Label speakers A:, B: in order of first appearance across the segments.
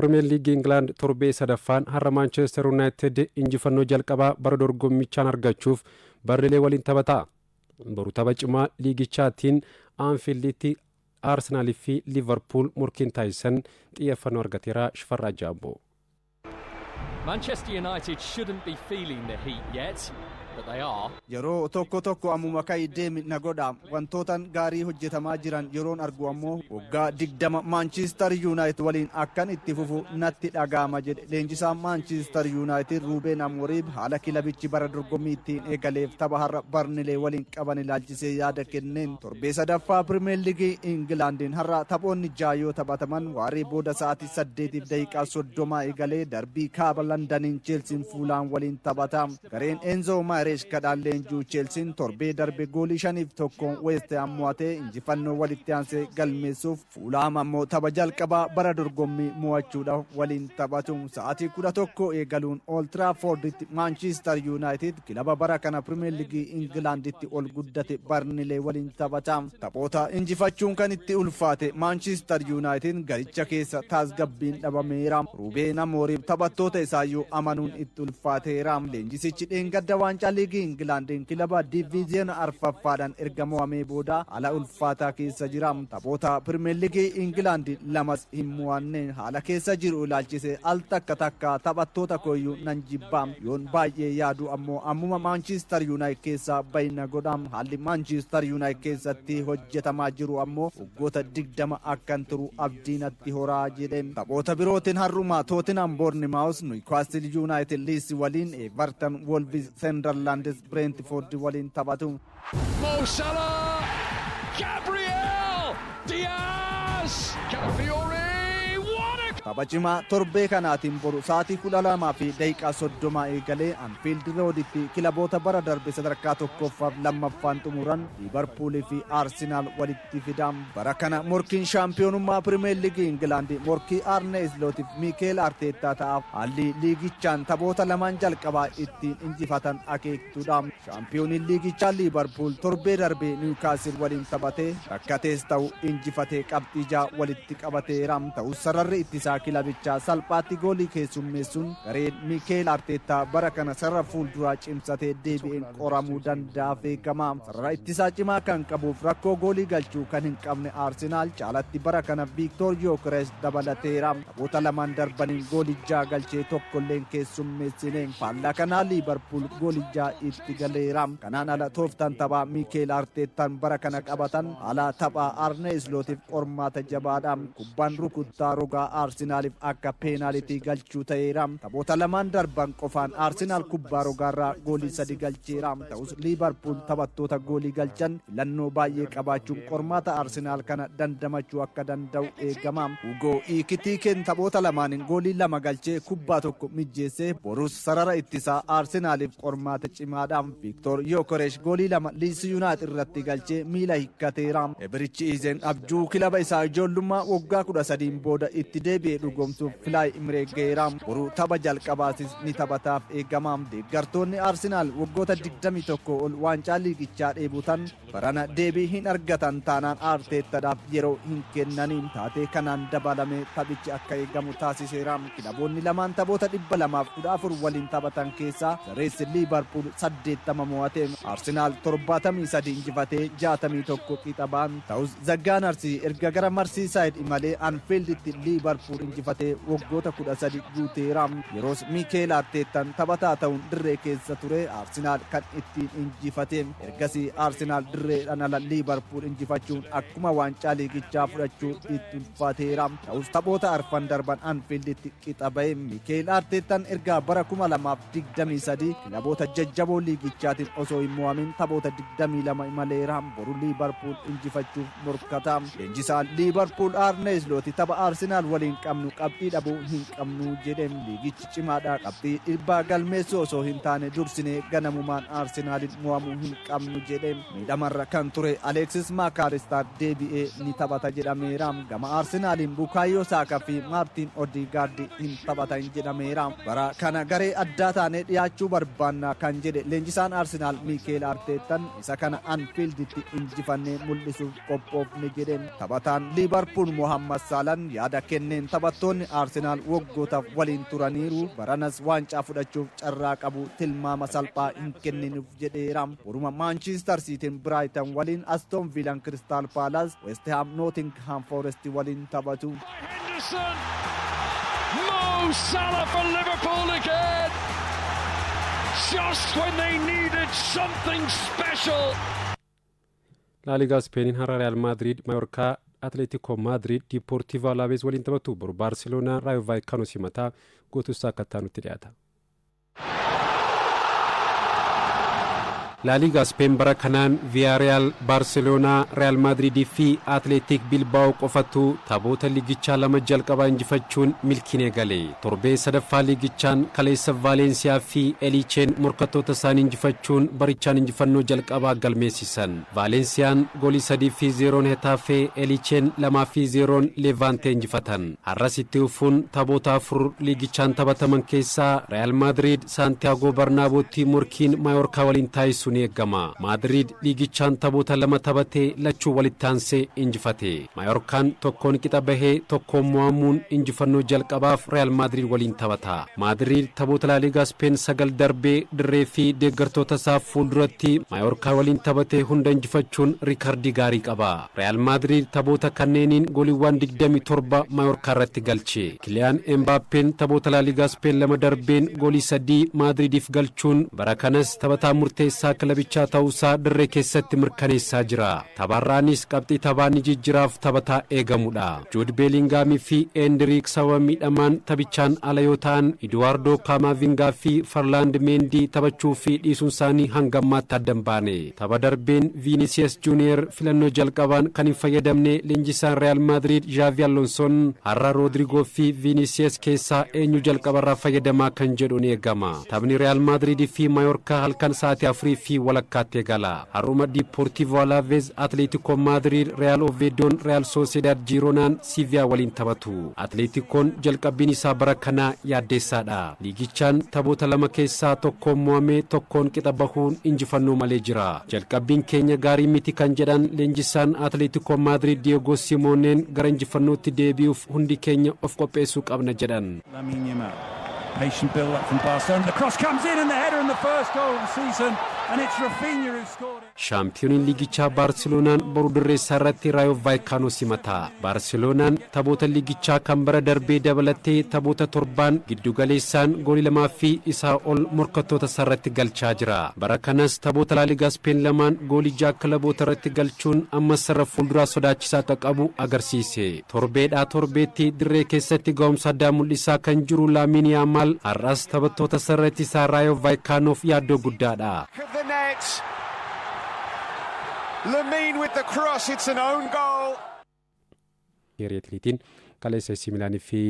A: Pirimeer Liigii Ingilaand torbee sadaffaan har'a Maanchestar Yuunaayitid injifannoo jalqabaa bara dorgommichaan argachuuf Barnilee waliin taphata. Boru tapha cimaa liigichaatiin Aanfiilditti Aarsenaalii fi Liivarpuul morkiin taasisan xiyyeeffannoo argateera. Shifarraa Jaamboo.
B: Manchester United shouldn't be feeling the heat yet, but they are.
C: Yeroo tokko tokko ammuma ka'i, deemi na godha. Wantootan gaarii hojjetamaa jiran yeroon argu ammoo waggaa 20 Maanchiistar Yuunaayitid waliin akkan itti fufu natti dhaga'ama, jedhe leenjisaan Maanchiistar Yuunaayitid Ruubeen Amooriim haala kilabichi bara dorgommii ittiin eegaleef tapha har'a Barnilee waliin qaban ilaalchisee yaada kenneen. Torbee sadaffaa Pirimeer Liigii Ingilaandiin har'a taphoonni ja'a yoo taphataman, waaree booda sa'aatii 8:30 eegalee darbii kaaba Londaniin Cheelsiin Fuulaam waliin taphata. Gareen Enzoo Maareeskadhaan leenjuu Cheelsiin torbee darbe goolii 5-1 Weest Haam mo'atee injifannoo walitti aansee galmeessuuf, Fuulaam ammoo tapha jalqabaa bara dorgommii mo'achuudhaaf waliin taphatu. Sa'aatii 11 eegaluun Old Traffordtti Maanchiistar Yuunaayitid kilaba bara kana Pirimeer Liigii Ingilaanditti ol guddate Barnilee waliin taphata. Taphoota injifachuun kan itti ulfaate Maanchiistar Yuunaayitid garicha keessa tasgabbiin dhabameera. Ruubeen Amooriif taphattoota isaayyuu amanuun itti ulfaateera. Leenjisichi dheengadda waancaa liigii Ingilaandiin kilaba diviiziyoona arfaffaadhaan erga mo'amee booda haala ulfaataa keessa jira. Taphoota Pirimeer Liigii Ingilaandi lamas hin mo'anne. Haala keessa jiru ilaalchise, "Al takka takka taphattoota kooyyuu nan jibba. Yoon baay'ee yaadu ammoo ammuma Maanchiistar Yuunaayitid keessaa bayna godha. Haalli Maanchiistar Yuunaayitid keessatti hojjetamaa jiru ammoo waggoota 20 akkan turu abdii natti horaa," jedhe. Taphoota birootiin har'uma Tootinam Boornimaawus Niwukaastil Yuunaayitid Liis waliin, Everton Wolves, Senderlandis Brentford waliin taphatu.
B: Mo Salah! Gabriel! Diaz! Calafiori! What a
C: Tapha cimaa torbee kanaatiin boru sa'aatii 12:30 eegalee Anfiild Rooditti kilaboota bara darbe sadarkaa tokkoffaaf lammaffaan xumuran Liivarpuulii fi Arsinaal walitti fida. Bara kana morkiin shaampiyoonummaa Pirimeer Liigii Ingilaandi morkii Arne Islootiif Miikeel Arteettaa ta'aaf haalli liigichaan taphoota lamaan jalqabaa ittiin injifatan akeektuudha. Shaampiyooniin liigichaa Liivarpuul torbee darbee Niwukaasil waliin taphatee rakkatees ta'u injifatee qabxii 6 walitti qabateera. Ta'us sararri ittisaa kilabichaa salphaatti goolii keessummeessuun gareen Miikeel Arteettaa bara kana sarara fuulduraa cimsatee deebi'een qoramuu danda'aaf eegama. Sarara ittisaa cimaa kan qabuuf rakkoo goolii galchuu kan hin qabne Arsinaal caalatti bara kana Viiktoor Yookeres dabalateera. Taphoota lamaan darbaniin goolii ja'a galchee tokkolleen keessummeessine. Faallaa kanaa Liivarpuul goolii ja'a itti galeera. Kanaan ala tooftaan taphaa Miikeel Arteettaan bara kana qabatan haala taphaa Arne Islootiif qormaata jabaadha. Kubbaan rukuttaa rogaa Arsinaaliif akka peenaalitii galchuu ta'eera. Taphoota lamaan darban qofaan Arsinaal kubbaa rogaarraa goolii sadi galcheera. Ta'us Liivarpuul taphattoota goolii galchan filannoo baay'ee qabaachuun qormaata Arsinaal kana dandamachuu akka danda'u eegama. Hugoo Ikitiikeen taphoota lamaaniin goolii lama galchee kubbaa tokko mijjeessee borus sarara ittisaa Arsinaaliif qormaata cimaadha. Viiktoor Yookoresh goolii lama Liis Yuunaayitid irratti galchee miila hikkateera. Ebirichi Izeen abjuu kilaba isaa ijoollummaa waggaa 13n booda itti deebi'ee dhugoomsuuf Filaay Imireet ga'eera. Boruu tapha jalqabaatis ni taphataaf eegama. Deeggartoonni Arsinaal waggoota 21 ol waancaa liigichaa dheebotan barana deebii hin argatan taanaan Arteettadhaaf yeroo hin kennaniin taatee kanaan dabalamee taphichi akka eegamu taasiseera. Kilaboonni lamaan taphoota 214 waliin taphatan keessaa gareessi Liivarpuul 80 mo'ate. Arsinaal 73 injifatee 61 qixa ba'an. Ta'us The Gunners erga gara Marsiisaayid imalee Anfiilditti Liivarpuul injifatee waggoota 13 guuteera. Yeroos Miikeel Arteettaan taphataa ta'uun dirree keessa ture Arsinaal kan ittiin injifate. Ergasii Arsinaal dirreedhaan ala Liivarpuul injifachuun akkuma waancaa liigichaa fudhachuu itti ulfaateera. Ta'us taphoota arfan darban Anfiilditti qixa ba'e. Miikeel Arteettaan erga bara 2023 kilaboota jajjaboo liigichaatiin osoo hin mo'amin taphoota 22 imaleera. Boru Liivarpuul injifachuuf morkata. Leenjisaan Liivarpuul Arne Islooti, "Tapha Arsinaal waliin qabnu qabxii dhabuu hin qabnu," jedhe. "Liigichi cimaadha. Qabxii dhibbaa galmeessuu osoo hin taane dursinee ganamumaan Arsenaalin mo'amuu hin qabnu," jedhe. Miidhamarra kan ture Aleksis Maakaaristaar deebi'ee ni taphata jedhameera. Gama Arsenaaliin Bukaayoo Saakaa fi Maartiin Odigaardi hin taphatan jedhameera. "Bara kana garee addaa taanee dhiyaachuu barbaanna," kan jedhe leenjisaan Arsenaal Miikeel Arteettan, "isa kana Anfiilditti injifannee mul'isuuf qophoofne," jedhe. Taphataan Liivarpuul Mohammad Saalan yaada kenneen tapha Taphattoonni Aarsenaal waggootaaf waliin turaniiru, baranas waancaa fudhachuuf carraa qabu, tilmaama salphaa hin kenninuuf jedheera. Boruma Maanchiistar Siitiin Biraayitan waliin, Astoon Viilaan Kiristaal Paalaas, West Ham Nootingham Forest waliin taphatu.
B: Henderson! Mo Salah for Liverpool again! Just when they needed something special!
A: Laaligaa Ispeeniin har'a Real Maadriid Maayorkaa, Atleetiko Maadriid Diipoortiivoo Alaavees waliin taphatu. Boru Baarseloonaan Raayo Vaayikaanoo simataa. Guutuusaa akka nutti dhiyaata. Laaligaa Speen bara kanaan Viyaariyaal, Baarseloonaa, Real Maadriidii fi Atleetik Bilbaa'oo qofatu taphoota liigichaa lama jalqabaa injifachuun milkiin eegale. Torbee sadaffaa liigichaan kaleessa Vaalensiyaa fi Elicheen morkattoota isaanii injifachuun barichaan injifannoo jalqabaa galmeessisan. Vaalensiyaan goolii 3-0n Hetaafee, Elicheen 2-0n Levaantee injifatan. Har'as itti fufuun taphoota afur liigichaan taphataman keessaa Real Maadriid Saantiyaagoo Barnaabootti morkiin Maayorkaa waliin taasisu ni eegama. Maadriid liigichaan taphoota lama taphatee lachuu walitti aansee injifate. Maayorkaan tokkoon qixa bahee tokkoon mo'amuun injifannoo jalqabaaf Real Maadriid waliin taphata. Maadriid taphoota Laaligaa Speen sagal darbee dirree fi deeggartoota isaa fuulduratti Maayorkaa waliin taphatee hunda injifachuun riikardii gaarii qaba. Real Maadriid taphoota kanneeniin gooliiwwan 27 Maayorkaa irratti galche. Kiliyaan Embaappeen taphoota Laaligaa Speen lama darbeen goolii sadii Maadriidiif galchuun bara kanas taphataa murteessaa kilabichaa ta'uusaa dirree keessatti mirkaneessaa jira. Tapharraanis qabxii taphaa ni jijjiraaf taphataa eegamudha. Juud Beelingaamii fi Endiriik sababa miidhamaan taphichaan ala yoo ta'an, Eduwaardoo Kaamaavingaa fi Farlaand Meendii taphachuu fi dhiisuun isaanii hanga ammaatti adda hin baane. Tapha darbeen Viinisiyees Juuniyer filannoo jalqabaan kan hin fayyadamne leenjisaan Real Maadriid Zhaavi Alonsoon har'a Roodrigoo fi Viinisiyees keessaa eenyu jalqabarraa fayyadamaa kan jedhu ni eegama. Taphni Real Maadriid fi Maayorkaa halkan sa'aatii 4:30tti eegala. Har'uma Diipoortiivoo Alaaveez Atleetikoo Maadriid, Real Oveedoon Real Soosedaad, Jiiroonaan Siiviyaa waliin taphatu. Atleetikoon jalqabbiin isaa bara kanaa yaaddeessaadha. Liigichaan taphoota lama keessaa tokkoon mo'amee tokkoon qixa bahuun injifannoo malee jira. Jalqabbiin keenya gaarii miti kan jedhan leenjisaan Atleetikoo Maadriid Diyeegoo Simooneen, gara injifannootti deebi'uuf hundi keenya of qopheessuu qabna jedhan.
D: Lamine Yamal. Patient build up from Barcelona. The cross comes in and the header and the first goal of the season. And it's Raphinha who scored it.
A: Shaampiyooniin liigichaa Baarseloonaan boru dirree isaa irratti Raayoo Vaayikaanoo simata. Baarseloonaan taphoota liigichaa kan bara darbee dabalatee taphoota torbaan giddugaleessaan goolii lamaa fi isaa ol morkattoota isaa irratti galchaa jira. Bara kanas taphoota Laaligaa Speen lamaan goolii 6 kilaboota irratti galchuun amma sarara fuulduraa sodaachisaa akka qabu agarsiise. Torbeedhaa torbeetti dirree keessatti ga'umsa addaa mul'isaa kan jiru Laamiin Yaamaal har'as taphattoota sarara ittisaa Raayoo Vaayikaanoof yaaddoo guddaadha.
E: Of the net. Lamine with the cross, it's an own goal.
A: Atleetiin kaleessa AC Milaanii fi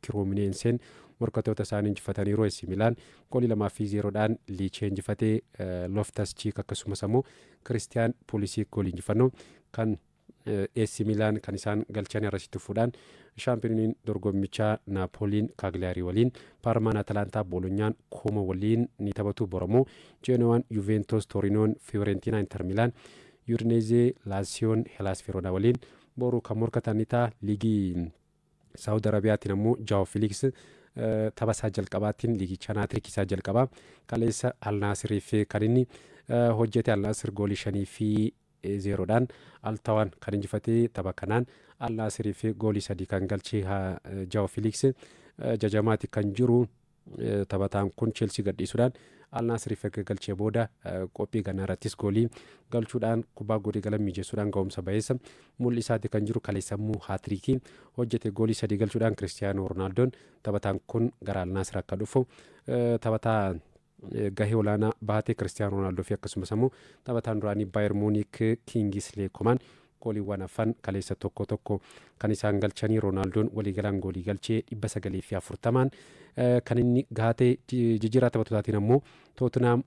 A: Kiroomineenseen morkattoota isaanii injifataniiru. AC Milaan goolii 2-0dhaan Liichee injifatee, Loftas Chiik akkasumas ammoo Kiristiyaan Poolisii goolii injifannoo kan AC Milaan kan isaan galchan. Irratti fuudhaan shaampiyooniin dorgommichaa Naapooliin Kaagliyaarii waliin, Paarmaan Atalantaa, Boolonyaan Kooma waliin ni taphatu. Boromoo Jeenowaan Yuventos, Torinoon Fiorentina, Inter Milaan Udinese, Laasiyoon Helaas Feroonaa waliin boru kan morkatan ni ta'a. Liigii Saawud Arabiyaatiin ammoo Jaawo Fiiliks tapha isaa jalqabaatiin liigichaan haatirikii isaa jalqabaa kaleessa Alnaasiriif kan inni hojjete. Alnaasir goolii 5-0dhaan Altawaan kan injifatee. Tapha kanaan Alnaasiriif goolii sadii kan galchee Jaawo Fiiliks jajamaati kan jiru. Taphataan kun Cheelsii gadhiisuudhaan Alnaasiriif erga galchee booda qophii ganaa irrattis goolii galchuudhaan, kubbaa goolii galan mijeessuudhaan ga'umsa baheessa mul'isaati kan jiru. Kaleessamuu haatirikii hojjete goolii sadii galchuudhaan. Kiristiyaanoo Roonaaldoon taphataan kun gara Alnaasir akka dhufu taphataa gahee olaanaa bahatee Kiristiyaanoo Roonaaldoo fi akkasumas immoo taphataan duraanii Baayer Muunik Kiingislee Komaan gooliiwwan hafan kaleessa tokko tokko kan isaan galchanii. Roonaaldoon waliigalaan goolii galchee 940n kan inni gahatee. Jijjiirraa taphattootaatiin ammoo Tootenaam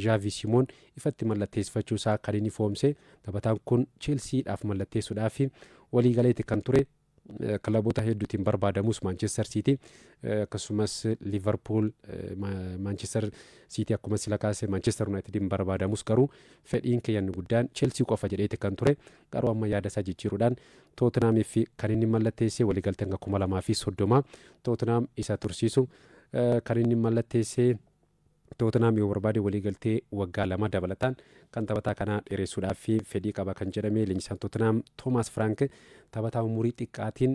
A: Zhaavi Simoon ifatti mallatteessifachuu isaa kan inni foomse. Taphataan kun Cheelsiidhaaf mallatteessuudhaaf waliigaleeti kan ture. Kilaboota hedduutiin barbaadamus, Maanchestar Siitii akkasumas Liivarpuul, Maanchestar Siitii akkuma sila kaase Maanchestar Yuunaayitediin barbaadamus, garuu fedhiin kiyyanni guddaan Cheelsii qofa jedheeti kan ture. Garuu amma yaada isaa jijjiiruudhaan Tootenaamiif kan inni mallatteesse, waliigaltee hanga 2030 Tootenaam isa tursiisu kan inni mallatteesse. Tootenaam yoo barbaade waliigaltee waggaa 2 dabalataan kan taphataa kanaa dheeressuudhaaf fedhii qaba kan jedhame leenjisaan Tootenaam Toomaas Firaank, taphataa umurii xiqqaatiin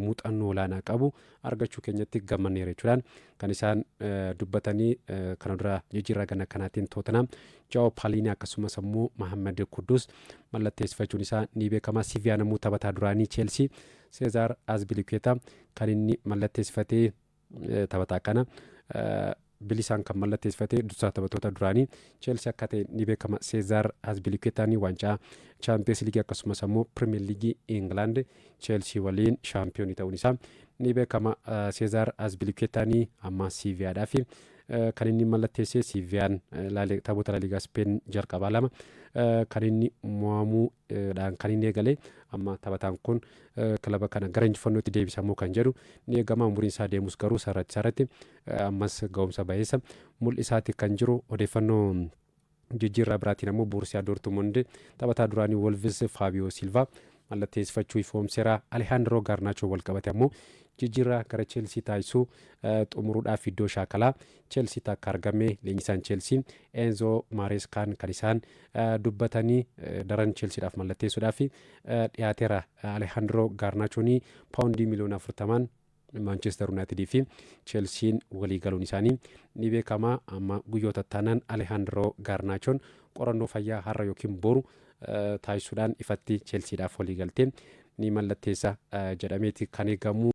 A: muuxannoo olaanaa qabu argachuu keenyatti gammanneera jechuudhaan kan isaan dubbatanii. Kana dura jijjiirraa ganna kanaatiin Tootenaam Jaa'o Paaliinii akkasumas ammoo Mahammad Kuddus mallatteessifachuun isaa ni beekama. Siiviyaan ammoo taphataa duraanii Cheelsii Seezaar Azbilikeeta kan inni mallatteessifatee. Taphataa kana bilisaan kan mallatteessifatee dursaa taphattoota duraanii Cheelsii akka ta'e ni beekama. Seezaar Azbilikeetaan waancaa Chaampiyeens Liigii akkasumas ammoo Pirimeer Liigii Ingilaand Cheelsii waliin shaampiyoonii ta'uun isaa ni beekama. Seezaar Azbilikeetaan amma Siiviyaadhaaf kan inni mallatteesse. Siiviyaan taphoota Laaliigaa Speen jalqabaa lama kan inni mo'amuudhaan kan inni eegale. Amma taphataan kun kilaba kana gara injifannootti deebisamuu kan jedhu ni eegama. Umuriin isaa deemus garuu sarratti sarratti ammas ga'umsa baheessa mul'isaati kan jiru. Odeeffannoo jijjiirraa biraatiin ammoo Borusiyaa Doortmund taphataa duraanii Wolves Faabiyoo Silvaa mallatteessifachuu ifoomseera. Alihaandroo Gaarnaachoo wal qabate ammoo jijjiirraa gara Cheelsii taasisuu xumuruudhaaf iddoo shaakalaa Cheelsii akka argame leenjisaan Cheelsii Enzoo Maareskaan kan isaan dubbatanii, daran Cheelsiidhaaf mallatteessuudhaaf dhiyaateera. Alihaandroo Gaarnaachoon paawundii miliyoona 40n Maanchestar Yuunaayitidii fi Cheelsiin walii galuun isaanii ni beekama. Amma guyyoota taanaan Alihaandroo Gaarnaachoon qorannoo fayyaa har'a yookiin boru taasisuudhaan ifatti Cheelsiidhaaf walii galtee ni mallatteessa jedhameeti kan eegamu.